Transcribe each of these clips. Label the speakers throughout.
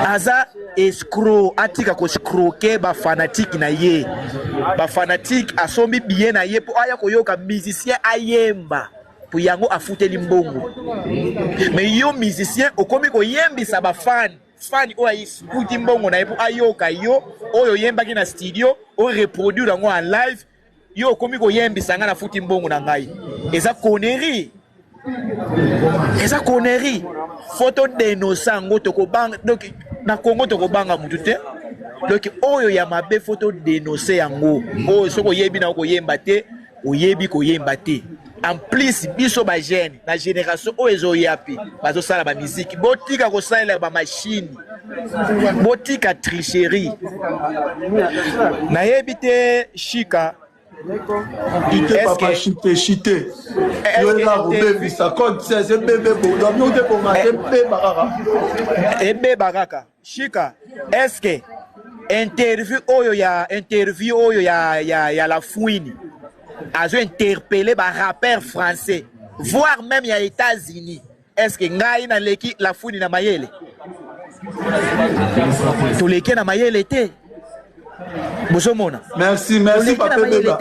Speaker 1: Aza escroc, atika ko-scroquer bafanatike na ye. Bafanatike asombi billet na ye mpo aya koyoka musicien ayemba, po yango afuteli mbongo. Mais yo musicien okomi koyembisa bafan fan oyo afuti mbongo na ye mpo ayoka yo oyo oyembaki na studio, oreproduire yango en live. Yo okomi koyembisa ngai, nafuti mbongo na ngai. Eza connerie, eza connerie. Faut todénoncer yango. Tokobanga, donc na Congo tokobanga mutu te. Donc oyo ya mabe, faut todénoncer yango. Oyo soki oyebi na koyemba te, oyebi koyemba te. En plus, biso bajeune na génération oyo ezoya mpe bazosala bamiziki, botika kosalela bamashine, botika tricherie. Nayebi te, Shika.
Speaker 2: Chite papa, chite, chite. Yo eza kobebisa code 16 ebebe bo te, bonga te, ebeba kaka.
Speaker 1: Ebeba kaka. Shika, est-ce interview oyo ya interview oyo ya La Fouine azo interpeller barappeur français, voire même ya États-Unis, est-ce que ngai naleki La Fouine na mayele? Toleki na mayele te, bozomona.
Speaker 2: Merci, merci Pape Beba,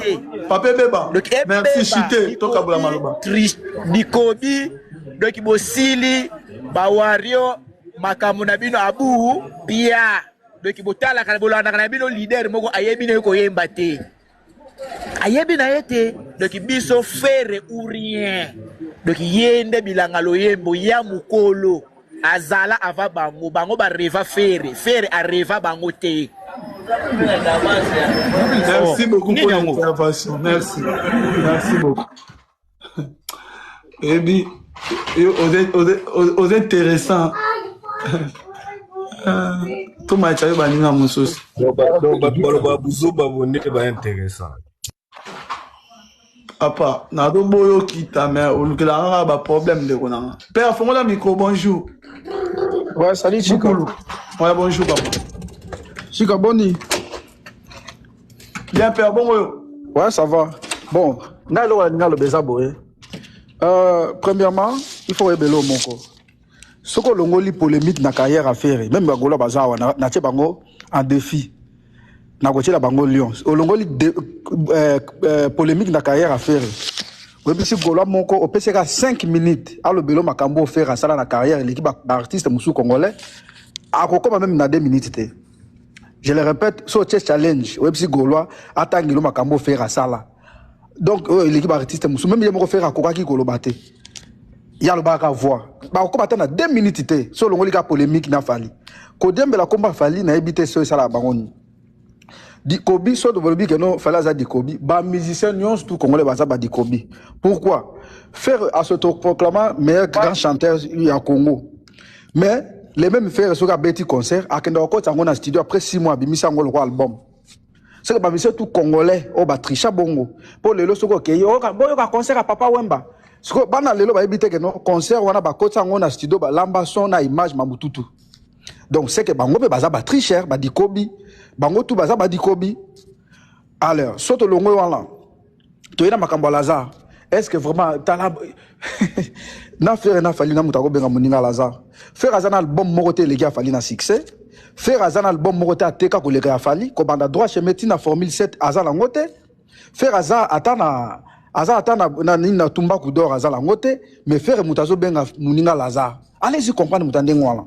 Speaker 2: Pape Beba, merci. Chite, tokabola maloba.
Speaker 1: Dikobi, donc bosili bawario makambo na bino abu pia. Donc botalaka, bolandaka na bino leader moko ayebi na ye koyemba te, ayebi na ye te. Donc biso, Ferre ou rien. Donc ye nde bilanga loyembo ya mokolo azala ava bango. Bango bareva Ferre, Ferre areva bango te.
Speaker 2: Merci beaucoup pour l'intervention. Merci, merci beaucoup. Ebi oza intéressant. Tomaisa yo baninga mosusu.
Speaker 3: Donc baloba buzoba bo nde ba intéressant.
Speaker 2: Papa, nazoboya okita, mais olukelaka kaka baproblème. Ndeko nanga père, fongola micro. Bonjour.
Speaker 4: Ouais, salut Chico.
Speaker 2: Ouais, bonjour papa.
Speaker 4: Chico, boni?
Speaker 2: Bien père, bongo yo?
Speaker 4: Ouais, ça va. Bon, ngai eloko nalingi aloba eza boye. Premièrement, il faut oyebela moko. Soki olongoli polémique na carrière ya Ferre, même bagolo baza awa, natie bango en défi. Nakotiela bango lion. Olongoli polémique na carrière ya Ferre. Oyebisi Gaulois moko, opesaka 5 minutes, alobela makambo oyo Ferre asala na carrière eleki baartiste mosusu congolais, akokoma même na 2 minutes te. Je le répète, so otie challenge, oyebisi Gaulois atangelo makambo oyo Ferre asala, donc oyo eleki baartiste mosusu, même ye moko Ferre akokaki koloba te, ye alobaka voix, bakokoma ata na 2 minutes te. So olongoli kaka polémique na Fally, kodiembela komba Fally, nayebi te so esalaka bango nini. Dikobi, so bolobi ke no Fally aza dikobi, bamusicien nyonso tout congolais baza badikobi. Pourquoi Ferre as'autoproclama meilleur grand chanteur ya Congo, mais le même Ferre, soki abeti concert, akenda kokotisa yango na studio, après 6 mois abimisi yango lokwa album? Soki bamusicien tout congolais oyo batricha bongo, mpo lelo soki okei boyoka concert ya Papa Wemba, sikoyo bana lelo bayebi te ke no concert wana bakotisa yango na studio, balamba son na image mamututu. Donc c'est que bango mpe baza batricheur, badikobi, bango tu baza badikobi. Alors so tolongwe wana, toye na makambo ya Lazare. Est ce que vraiment, tala na Ferre na Fally, na moto akobenga moninga Lazare? Ferre aza na album moko te eleki ya Fally na succès. Ferre aza na album moko te ateka koleka ya Fally. Kobanda Droit Chemin ntina Formule 7, aza nango te. Ferre aza ata na aza ata na nini, na Tumbaku d'or, aza nango te. Mais Ferre moto azobenga moninga Lazare, allez-y comprendre moto ya ndenge wana.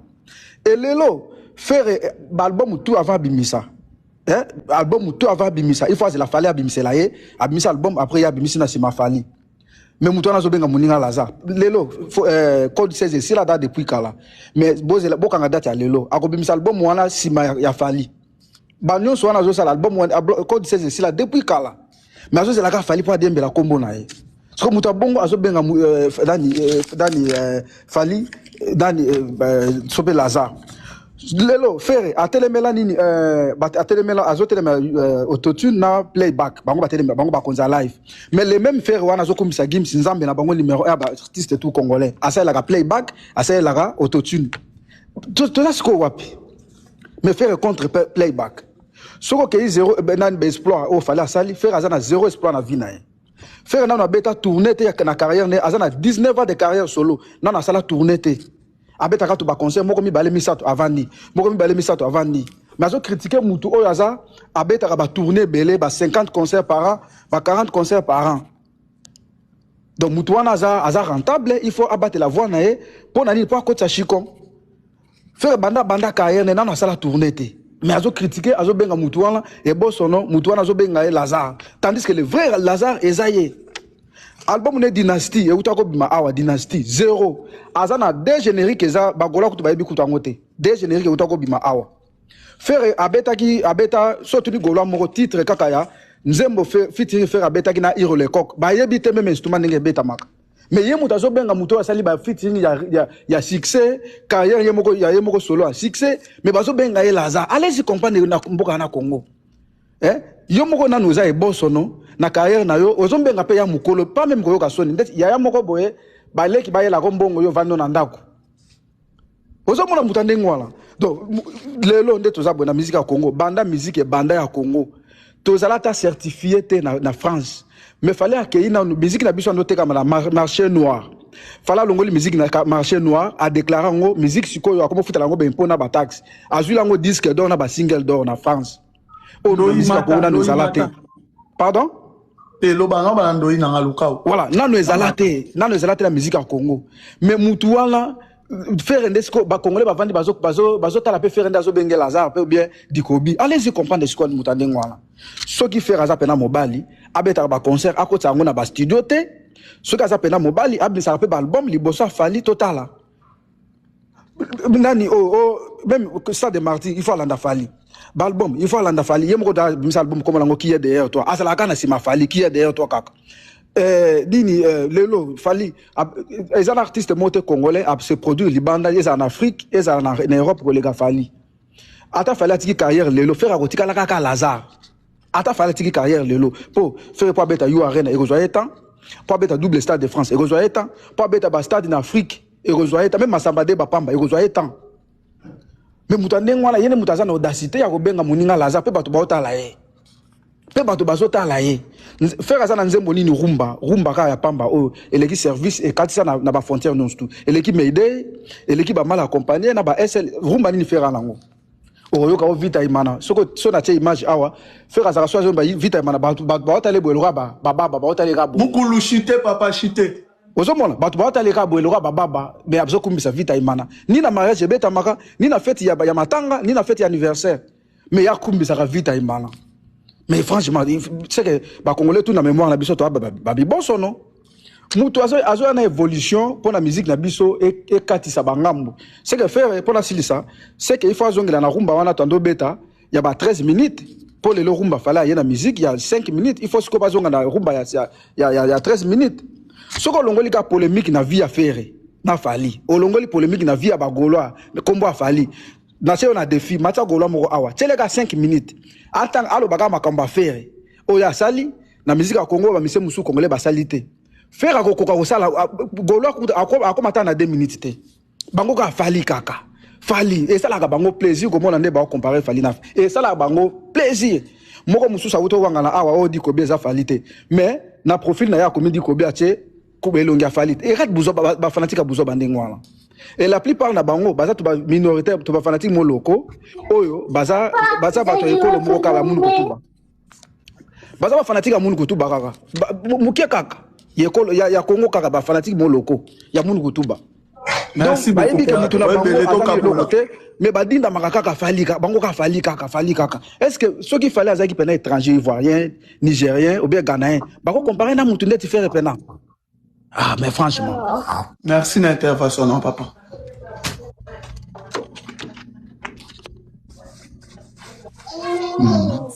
Speaker 4: Elelo Ferre, baalbum tout avant abimisa, eh, album tout avant abimisa, il faut azela Fally abimisela ye, abimisa album, après ye abimisi na nsima Fally. Mais moto wana azobenga moninga Lazare lelo. Code 16 esila da depuis kala, mais bozela, bokanga date ya lelo akobimisa album wana nsima ya Fally. Banyonso wana azosala album wana, code 16 esila depuis kala, mais azozelaka Fally mpo adiembela nkombo na ye. Soko moto abongo azobenga nani, Fally nani, so mpe Lazare. Lelo Ferre atelemela nini? Atelemela, azotelemela autotune na playback. Bango batelemela, bango bakonza live. Mais le même Ferre wana azokumisa Gims, nzambe na bango numéro 1 baartiste tout congolais, asalelaka playback, asalelaka autotune. Toza sikoyo wapi? Mais Ferre contre playback. Soki okei zéro nani, baexploit oyo Fally asali, Ferre aza na zéro exploit na vie na ye. Ferre nano abeta tournée te na carrière ne, aza na 19 ans de carrière solo, nano asala tournée te. Abetaka to ba concert moko mibale misato avandi, moko mibale misato avandi. Mais azo critiquer mutu oyo aza abetaka ba tournées ebele, ba 50 concerts par an, ba 40 concerts par an. Donc mutu wana aza aza rentable, il faut abatela voix na ye mpo na nini mpo akotisa chicon. Ferre banda banda carrière ne nano asala tournée te. Mais azo critiquer, azo benga mutu wana ebosono, mutu wana azo benga ye Lazare. Tandis que le vrai Lazare eza ye. Album ne Dynastie euta ko bima awa Dynastie zéro. Aza na deux génériques eza bagola kutu bayebi kutu yango te. Deux génériques euta ko bima awa. Ferre abetaki abeta soki tuni Gaulois moko titre kaka ya nzembo featuring Ferre abetaki na Hiro Lecoq bayebi te meme instrument ndenge ebetamaka. Mais ye moto azobenga moto oyo asali ba featuring ya succès, carrière ye moko ya ye moko solo ya succès, mais bazobenga ye Lazare. Allez-y comprendre na mboka na Congo. Eh? Yo moko nanu oza ebosono na carrière na yo, ozobenga pe ya mukolo, pas même koyoka soni. Ndeti yaya moko boye baleki bayelako mbongo yo vandi na ndako. Ozomona moto ya ndenge wana. Donc lelo nde toza boye na musique ya Congo, banda musique ebanda ya Congo. Tozala ata certifié te na France. Mais fallait accueillir na musique na biso ndotekama na marché noir. Fallait alongoli musique na marché noir, a déclarer ngo musique sikoyo akomo futela ngo ba impôt na ba taxe. Azui lango disque d'or na ba single d'or na France. Oyo na musique ya Congo nanu ezala te. Pardon?
Speaker 2: Te loba nga bana ndoyi na nga lukao.
Speaker 4: Voilà, nanu ezala te, nanu ezala te la musique ya Congo. Mais mutu wana Ferre nde siko ba congolais bavandi bazo bazo bazo tala pe Ferre nde azo benge Lazare pe ou bien Dikobi. Allez-y comprendre siko mutu ndenge wana. Soki Ferre aza pena mobali, abetaka ba concert akotisa yango na ba studio te. Soki aza pena mobali, abimisaka pe ba album liboso afali totala. Nani oh oh même Stade de Martyrs, il faut alanda Fally. Ba album, il faut alanda Fally. Ye moko da bimisa album comme lango qui est derrière toi. Azalaka na sima Fally qui est derrière toi kaka. Nini lelo Fally eza na artiste moko te congolais a se produire libanda, ezala na Afrique, ezala na Europe koleka Fally. Ata Fally atiki carrière lelo, Ferre akotikala kaka Lazare. Ata Fally atiki carrière lelo, po Ferre po abeta U Arena ekozwa ye temps, po abeta double stade de France ekozwa ye temps, po abeta ba stade na Afrique ekozwa ye temps, même Masamba de Bapamba ekozwa ye temps. Mais moto ya ndenge wana ye nde moto aza na audacité ya kobenga moninga Lazare, pe bato baotala ye. Pe bato bazotala ye. Ferre aza na nzembo nini rumba, rumba kaka ya pamba oyo eleki service ekatisa na ba frontières nyonso tout. Eleki Mayday, eleki ba mal accompagné na ba SL, rumba nini Ferre nango. Oyoka o Vita Imana. Soko so na tie image awa, Ferre azaka so azomba Vita Imana bato baotala boye lokola ba baba baotala ka boye.
Speaker 2: Mukulu chite papa chite.
Speaker 4: Ozomona bato baotala ka boye lokola ba baba, mais azokumbisa Vita Imana. Ni na mariage ebetamaka, ni na fête ya matanga, ni na fête ya anniversaire. Mais ya kumbisaka Vita Imana. Mais franchement, c'est que ba Congolais tout na mémoire na biso to ba biboso non. Mutu azo na évolution pour la musique na biso et katisa bangambo. C'est que faire pour la silisa, c'est que il faut azongela na rumba wana tando beta, ya ba 13 minutes pour le rumba fala ya na musique ya 5 minutes, il faut ce que bazonga na rumba ya 13 minutes. Soko longoli ka polémique na vie ya Ferre na Fally, olongoli polémique na vie ya ba Gaulois, kombo ya Fally. Na se na défi matsa Gaulois moko awa, tseleka 5 minutes. Atang alo baka makambo ya Ferre. Oyo asali na musique ya Congo ba mise musu congolais basali te. Ferre akokoka kosala Gaulois akoma ata na 2 minutes te. Bango ka Fally kaka. Fally esalaka bango plaisir komona nde ba comparer Fally na esalaka bango plaisir. Moko mususu awuta wanga na awa oyo Dikobi eza Fally te. Mais na profil na ya komi Dikobi atie kuba elongi ya Fally. Et rat buzo ba fanatique buzo ba ndenge wana. Et la plupart na bango baza to ba minoritaire to ba fanatique moloko oyo baza baza bato ya ekolo moko kala munu kotuba. Baza ba fanatique ya munu kotuba kaka. Mukie kaka. Ya ekolo ya Congo kaka ba fanatique moloko ya munu kotuba.
Speaker 2: Merci
Speaker 4: Donc, bayebi
Speaker 2: beaucoup.
Speaker 4: ke mutu na bango
Speaker 2: Ebele
Speaker 4: aza na
Speaker 2: tokabola.
Speaker 4: eloko te, mais badindamaka kaka Fally kaka, bango kaka Fally kaka, Fally kaka. Est-ce que soki Fally azalaki pena étranger ivoirien, nigérien ou bien ghanéen, bako comparer na mutu ndeti Ferre pena? Ah, mais franchement.
Speaker 2: Merci na intervention non papa.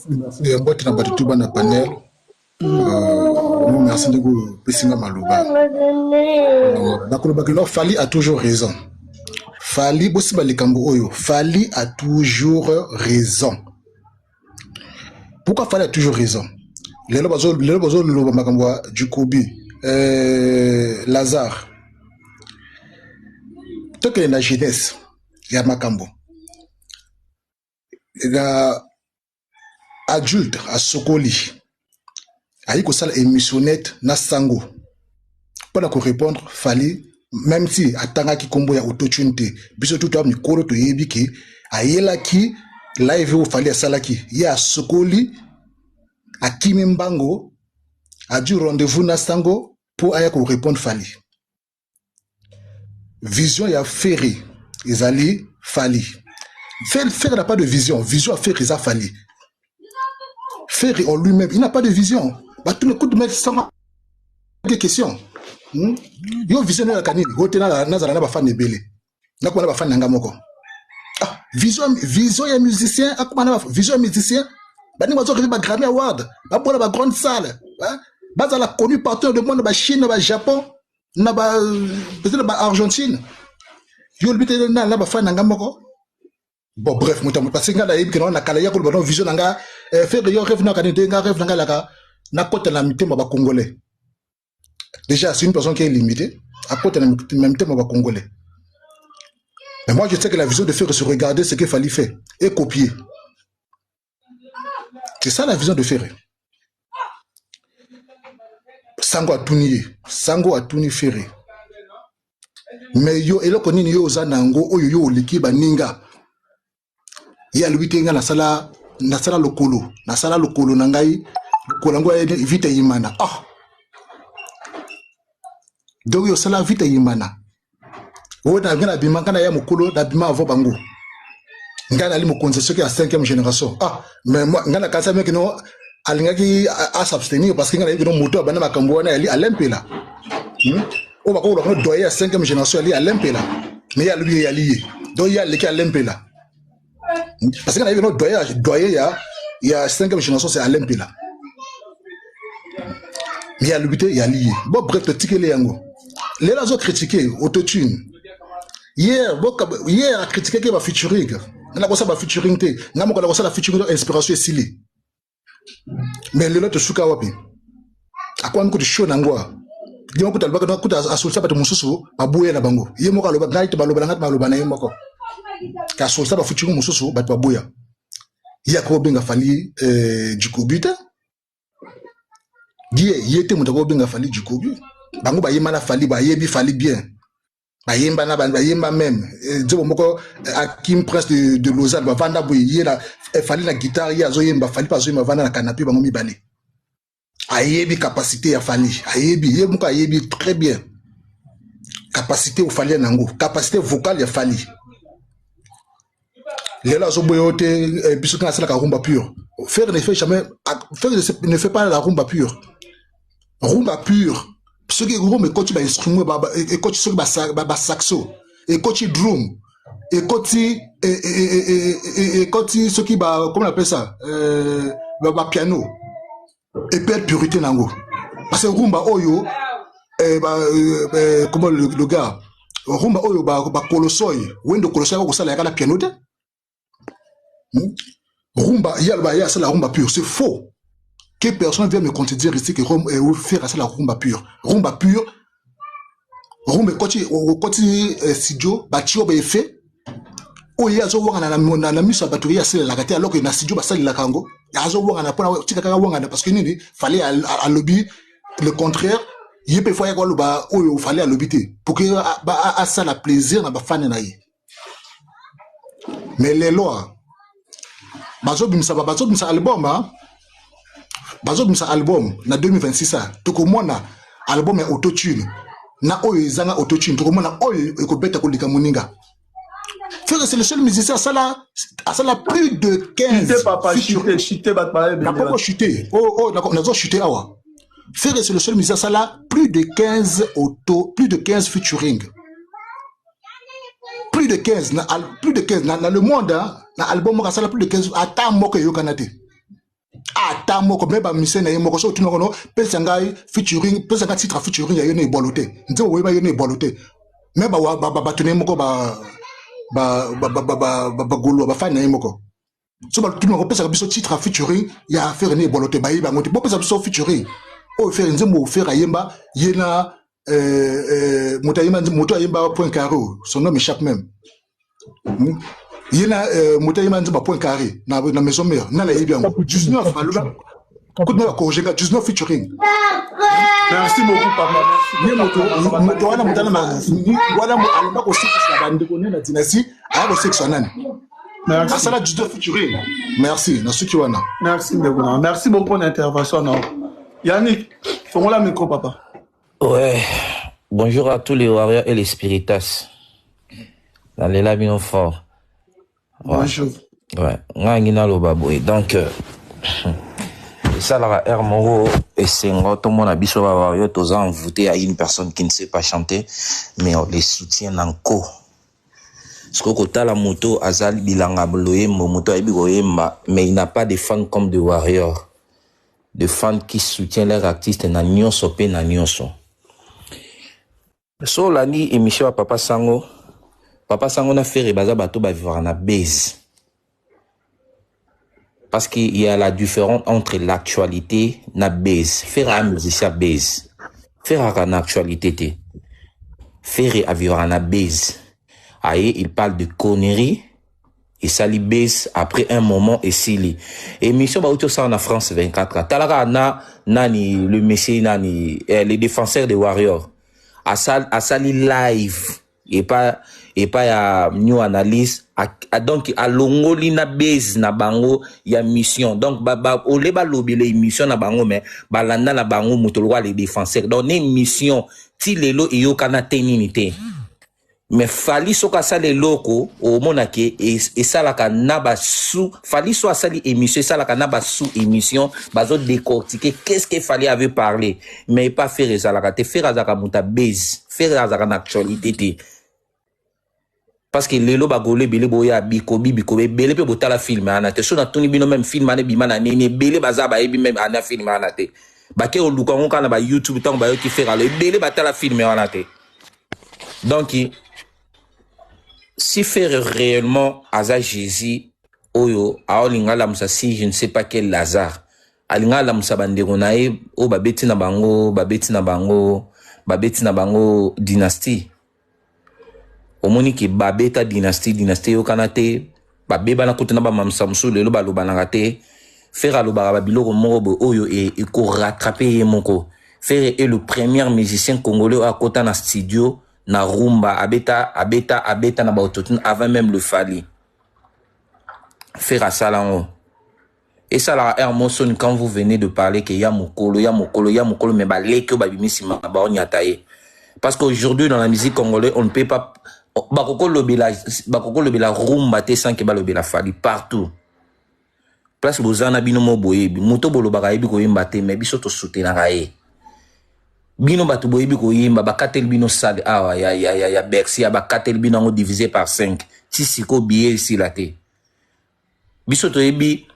Speaker 5: Merci. Mbote na bato tu bana panel. Merci ndeko pesinga maloba. Nakoloba que non, Fally a toujours raison. Fally bosiba likambo oyo, Fally a toujours raison. Pourquoi Fally a toujours raison? Lelo bazo lelo bazo loba makambo ya Dikobi, Lazare. Tokende na jeunesse ya makambo. Na adulte asokoli ayi kosala émissionnette na sango mpona korépondre Fally Même si atangaki kombo ya autotune te, biso tout toya mikolo toyebi ke ayelaki live oyo Fally asalaki, ye asokoli, akimi mbango, adu rendez-vous na sango mpo aya korépondre Fally. Vision ya Ferre ezali Fally. Ferre n'a pas de vision. Vision ya Ferre eza Fally. Ferre en lui-même, il n'a pas de vision. Bato écoute, mais sans des questions. Yo vision na nini? Ote nazala na bafani ebele, nakoma na bafani na nga moko. Ah, vision ya musicien, akoma na vision ya musicien, baningi bazokende ba Grammy Award, babola ba grande salle, bazala connu partout dans le monde, ba Chine, ba Japon, na ba peut-être ba Argentine. Yo olobi te na bafani na nga moko. Bon, bref, moto parce que nga nayebi ke na kala ya koloba no vision na nga, Ferre, yo rêve na kani te. Nga rêve na nga elaka nakota na mitema bacongolais. Déjà, c'est une personne qui est limitée akota na mitema bacongolais. Mais moi, je sais que la vision de Ferre, c'est regarder ce qu'il fallait faire et copier. C'est ça la vision de Ferre. Sango atuni ye, sango atuni Ferre: mais yo, eloko nini yo oza na yango oyo yo oleki baninga? Ye alobi te: nga nasala lokolo, nasala lokolo na ngai, lokolo yango Vita Imana. Ah, donc yo osala Vita Imana oyo na ngai nabima, ngai na ya mokolo, nabima avant bango, ngai nali mokonzi soki ya cinquième génération. Ah, mais moi, ngai nakanisa meke no alingaki as'abstenir, parce que ngai nayebi no moto abanda makambo wana yali Alain Mpela, Oyo bakokoloba no doyen ya cinquième génération yali Alain Mpela. Mais ye alobi ye yali ye, donc ye aleki Alain Mpela, parce que nayebi no doyen ya cinquième génération, c'est Alain Mpela. Mais ye alobi te yali ye. Bon, bref, totikeli yango. Lelo azocritiquer autotune. Hier, hier acritiqueki bafeaturing. Nga nakosala bafeaturing te, nga moko nakosala featuring, inspiration esili. Mais lelo tosuka wapi? Akwami kutu show nango ye moko kutu alobaka kutu asolisa bato mosusu baboya na bango. Ye moko aloba ngai te, baloba na ngai te, maloba na ye moko ka asolisa bafeaturing mosusu, bato baboya. Ye akobenga Fally Jikobi te. Ye te moto akobenga Fally Jikobi. Bango bayemba na Fally, bayebi Fally bien, bayemba na bayemba même nzembo moko, Akim Prince de Lausanne. Bavanda boye, ye na Fally na guitare, ye azoyemba, Fally mpe azoyemba, bavanda na canapé bango mibale. Ayebi capacité ya Fally, ayebi, ye moko ayebi très bien capacité o Fally nango, capacité vocale ya Fally. Lelo azoboya yo te. Biso te asalaka rumba pure. Ferre ne fait jamais, Ferre ne fait pas la rumba pure. Rumba pure, soki rumba ekoti bainstrument, ekoti soki basaxo, ekoti drum, ekoti soki ba, comment on appelle ça, bapiano, eperdre purité nango. Parce que rumba oyo, comment le gars, rumba oyo bakolosoy, Wendo Kolosoy akosala yaka na piano te. Rumba, ye aloba ye asala rumba pure, c'est faux. Que personne vient me contredire ici que Ferre asala rumba pure. Rumba pure, rumba ekoti, okoti studio, batie oyo baeffet oyo ye azowangana na miso ya bato, ye asalelaka te, alors que na studio basalelaka yango. Azowangana mpona tika kaka wangana, parce que nini? Fally alobi le contraire. Ye mpe fo ayaka aloba oyo Fally alobi te pour que asala plaisir na bafane na ye. Mais lelo bazobimisa album, bazobimisa album na 2026. A tokomona album ya autotune na oyo ezanga autotune, tokomona oyo ekobeta koleka moninga. Frère, c'est le seul musicien asala plus de 15.
Speaker 2: Chute, papa, chute, chute, bato.
Speaker 5: Nakoko chute. Oh, nazo chute awa. Frère, c'est le seul musicien asala plus de 15 auto, plus de 15 featuring. Plus de 15 na, plus de 15 na le monde, hein, na album moko asala plus de 15, ata moko eyokana te. Ata moko me bamusicien na ye moko, so otuna kono pesa ngai featuring, pesa ngai titre featuring ya yo na ebwalo te, nzembo boyeba yo na ebwalo te. Me bato na ye moko, bagaulois, bafani na ye moko, so batuna kopesaka biso titre ya featuring ya affaire na ebwalo te, bayebi yango te. Bopesa biso featuring oyo Ferre, nzembo Ferre ayemba ye na moto ayemba, moto ayemba Point Carré, son nom échappe même. Ye na moto ayemba nzembo Point Carré na Maison Mère, nani ayebi yango? 19 aloba. Kutu na bakorige nga 19 featuring.
Speaker 2: Merci beaucoup papa.
Speaker 5: Ye moto moto wana moto wana wana alomba kosekisa bandeko ne na dynastie, aya kosekisa nani? Asala 19 featuring. Merci, nasuki wana.
Speaker 2: Merci ndeko na. Merci beaucoup pour l'intervention na. Yannick, fongola micro papa.
Speaker 6: Ouais. Bonjour à tous les warriors et les spiritas. Nalela bino fort.
Speaker 2: Ouais. Bonjour.
Speaker 6: Ouais. Nga ngi naloba boye. Donc esalaka air moko esengo tomona biso ba warriors toza envoûté à une personne qui ne sait pas chanter, mais on les soutient na nko. Sikoyo kotala moto azali bilanga loyembo, moto ayebi koyemba, mais il n'a pas de fans comme de warriors, de fans qui soutiennent leur artiste na nyonso mpe na nyonso. So olandi émission ya Papa Sango, Papa Sango na Ferre baza bato bavivaka na base, parce qu'il y a la différence entre l'actualité na base. Ferre a musicien base, Ferre aka na actualité te. Ferre avivaka na base. Aye, il parle de conneries, esali base, après un moment esili. Émission bauti osala na France 24, talaka na nani, le monsieur nani, les défenseurs des warriors, asali live epa ya New Analyse donc alongoli na base na bango ya mission. Donc ba, ole balobela émission na bango, mais balanda na bango moto lokola les défenseurs. Donc ne émission ti lelo eyokana te nini te. Mais Fally, soki asali eloko, omonake esalaka na basu. Fally so asali émission, esalaka na basu émission, bazodécortiquer qu'est-ce que Fally avait parlé. Mais epa Ferre ezalaka te. Ferre azalaka moto ya base, Ferre azalaka na actualité te, parce que lelo bagolo ebele boya bikobi bikobi ebele mpe botala film wana te. So natuni bino, même film wana ebima na nini, ebele baza bayebi même ana film wana te. Bake koluka yango kaka na baYouTube ntango bayoki Ferre. Alo ebele batala film wana te. Donc si Ferre réellement aza Jésus oyo aolinga alamusa, si je ne sais pas quel Lazare alinga alamusa bandeko na ye oyo babeti na bango, babeti na bango, babeti na bango dynastie, omoni ke babeta dynastie, dynastie eyokana te, babebana kutu na bamamisa mosusu, lelo balobanaka te. Ferre alobaka babiloko moko boye oyo ekorattraper ye moko. Ferre est le premier musicien congolais oyo akota na studio na rumba, abeta, abeta, abeta na baautotune avant même le Fally. Ferre asala yango. Esalaka air mosoni quand vous venez de parler ke ya mokolo, ya mokolo, ya mokolo, mais baleki oyo babimi nsima baonyata ye, parce qu'aujourd'hui dans la musique congolaise, on ne peut pas, bakokolobela rumba te sans ke balobela Fally. Partout place boza na bino mo boyebi moto bolobaka ayebi koyemba te, mais biso tosoutenaka ye. Bino bato boyebi koyemba, bakateli bino salle awa ya Bercy, ya bakateli bino yango divisé par 5, ti sikoyo billet esila te. Biso toyebi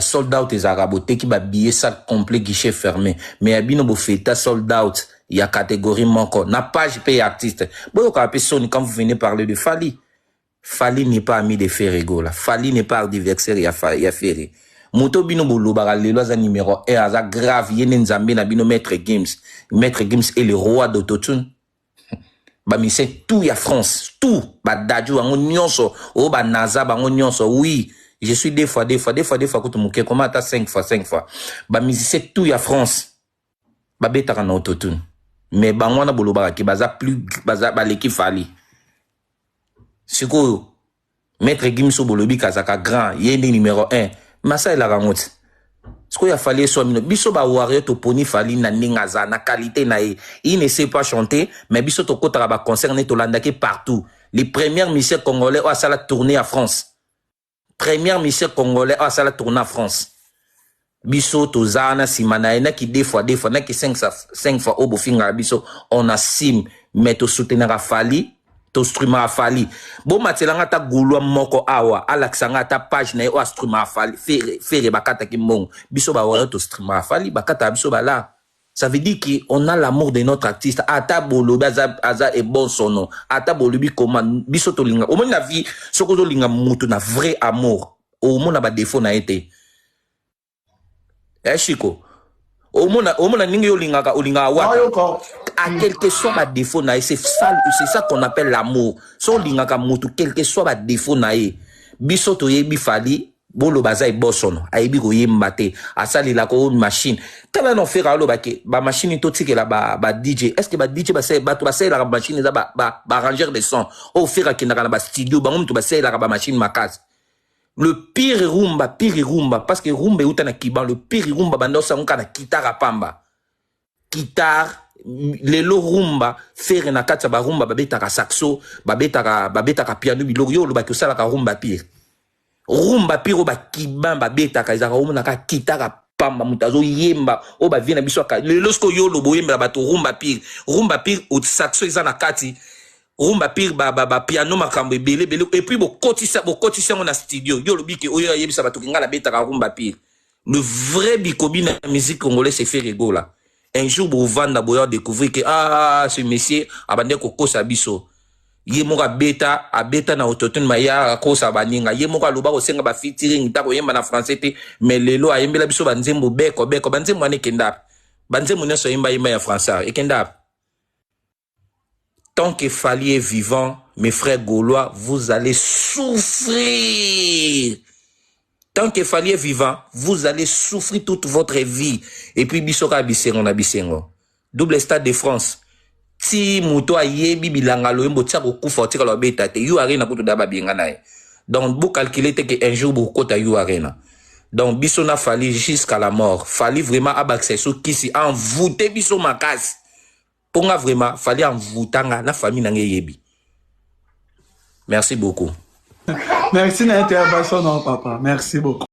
Speaker 6: sold out ezalaka boteki babillet, salle complet, guichet fermé, mais ya bino bofeta sold out ya catégorie moko na page mpe ya artiste. Boyokaka mpe soni quand vous venez parler de Fally. Fally n'est pas ami de Ferre Gola, Fally n'est pas adversaire ya Ferre. Moto bino bolobaka lelo aza numéro 1, aza grave, ye nde nzambe na bino, Maître Gims. Maître Gims est le roi d'autotune. Bamusicien tout ya France, tout badadju bango nyonso oyo banaza bango nyonso. Oui, je suis deux fois, deux fois, deux fois, deux fois kutu moke koma ata cinq fois, cinq fois. Bamusicien tout ya France babetaka na autotune, mais bango wana bolobaka ke baza plus, baza baleki Fally. Sikoyo Maître Gims oyo bolobi kazaka grand, ye nde numéro 1, mais asalelaka yango ti sikoyo ya Fally. Eswa bino, biso bawario toponi Fally na ndenge aza na qualité na ye. Il ne sait pas chanter, mais biso tokɔtaka baconcert ne, tolandaki partout. Les premières musiciens congolais oyo asala tournée à France, première musicien congolais oyo asala tournée à France, biso toza wana nsima na ye. Naki deux fois, deux fois, naki cinq, cinq fois oyo bofingaka biso, on assume, mais tosoutenaka Fally, tostreamaka Fally. Bomatelanga ata gulwa moko awa alakisanga ata page na ye oyo astreamaka Fally. Ferre bakataki mbongo, biso bawario tostreamaka Fally, bakataka biso bala. Ça veut dire qu'on a l'amour de notre artiste. Ata bolobi aza ebonsono, ata bolobi koma, biso tolinga. Omoni na vie, soki ozolinga moto na vrai amour, omona badéfaut na ye te. Shiko, omona ndenge yo olingaka, olingaka wata à quelque soit badéfaut na ye. C'est ça, c'est ça qu'on appelle l'amour. So olingaka motu, quelque soit badéfaut na ye. Biso toyebi Fally. Boloba aza ebosono, ayebi koyemba te, asalelaka oyo machine. Tala na Ferre aloba ke ba machine totikela ba, ba DJ. Est ce que ba DJ basale, bato basalelaka ba machine eza ba, ba, ba arrangeur de son? Oyo Ferre akendaka na ba studio, bango moto basalelaka ba machine makasi. Le pire rumba, pire rumba, parce que rumba euta na Kiban, le pire rumba banda osango kaka na kitara pamba. Guitare lelo rumba Ferre na kati ya ba rumba babetaka saxo, babetaka babetaka piano, biloko yo olobaki osalaka rumba pire. Rumba pire oyo ba Cubain babetaka ezalaka omonaka guitare pamba, moto azoyemba oyo ba vie na biso aka lelo. Sikoyo yo oloba oyembela bato rumba pire, rumba pire saxo eza na kati, rumba pire ba, ba, ba piano, makambo ebele ebele, et puis bokotisa bokotisa yango na studio. Yo olobi ke oyo ayebisa bato ke ngai nabetaka rumba pire. Le vrai bikobi na musique congolaise, c'est Ferre Gola. Un jour bovanda boya découvrir que ah, ce monsieur abandaki kokosa biso. Ye moko abeta abeta na autotune, maya akosa baninga. Ye moko aloba kosenga ba featuring ta koyemba na français te, mais lelo ayembela biso banzembo beko beko. Banzembo wana ekenda, banzembo nyonso ayemba yemba ya français ekenda. Tant que Fally est vivant, mes frères gaulois, vous allez souffrir. Tant que Fally est vivant, vous allez souffrir toute votre vie. Et puis biso kaka bisengo na bisengo. Double Stade de France. Ti moto ayebi bilanga loyembo tia kokufa otikala obeta te. U Arena kutu da babenga na ye. Donc bo calculer te que un jour bokota U Arena. Donc biso na Fally jusqu'à la mort. Fally vraiment abakisa so kisi envoûter biso makasi. Ponga vraiment Fally envoûtanga na famille na nge yebi. Merci beaucoup.
Speaker 2: Merci na intervention non papa. Merci beaucoup.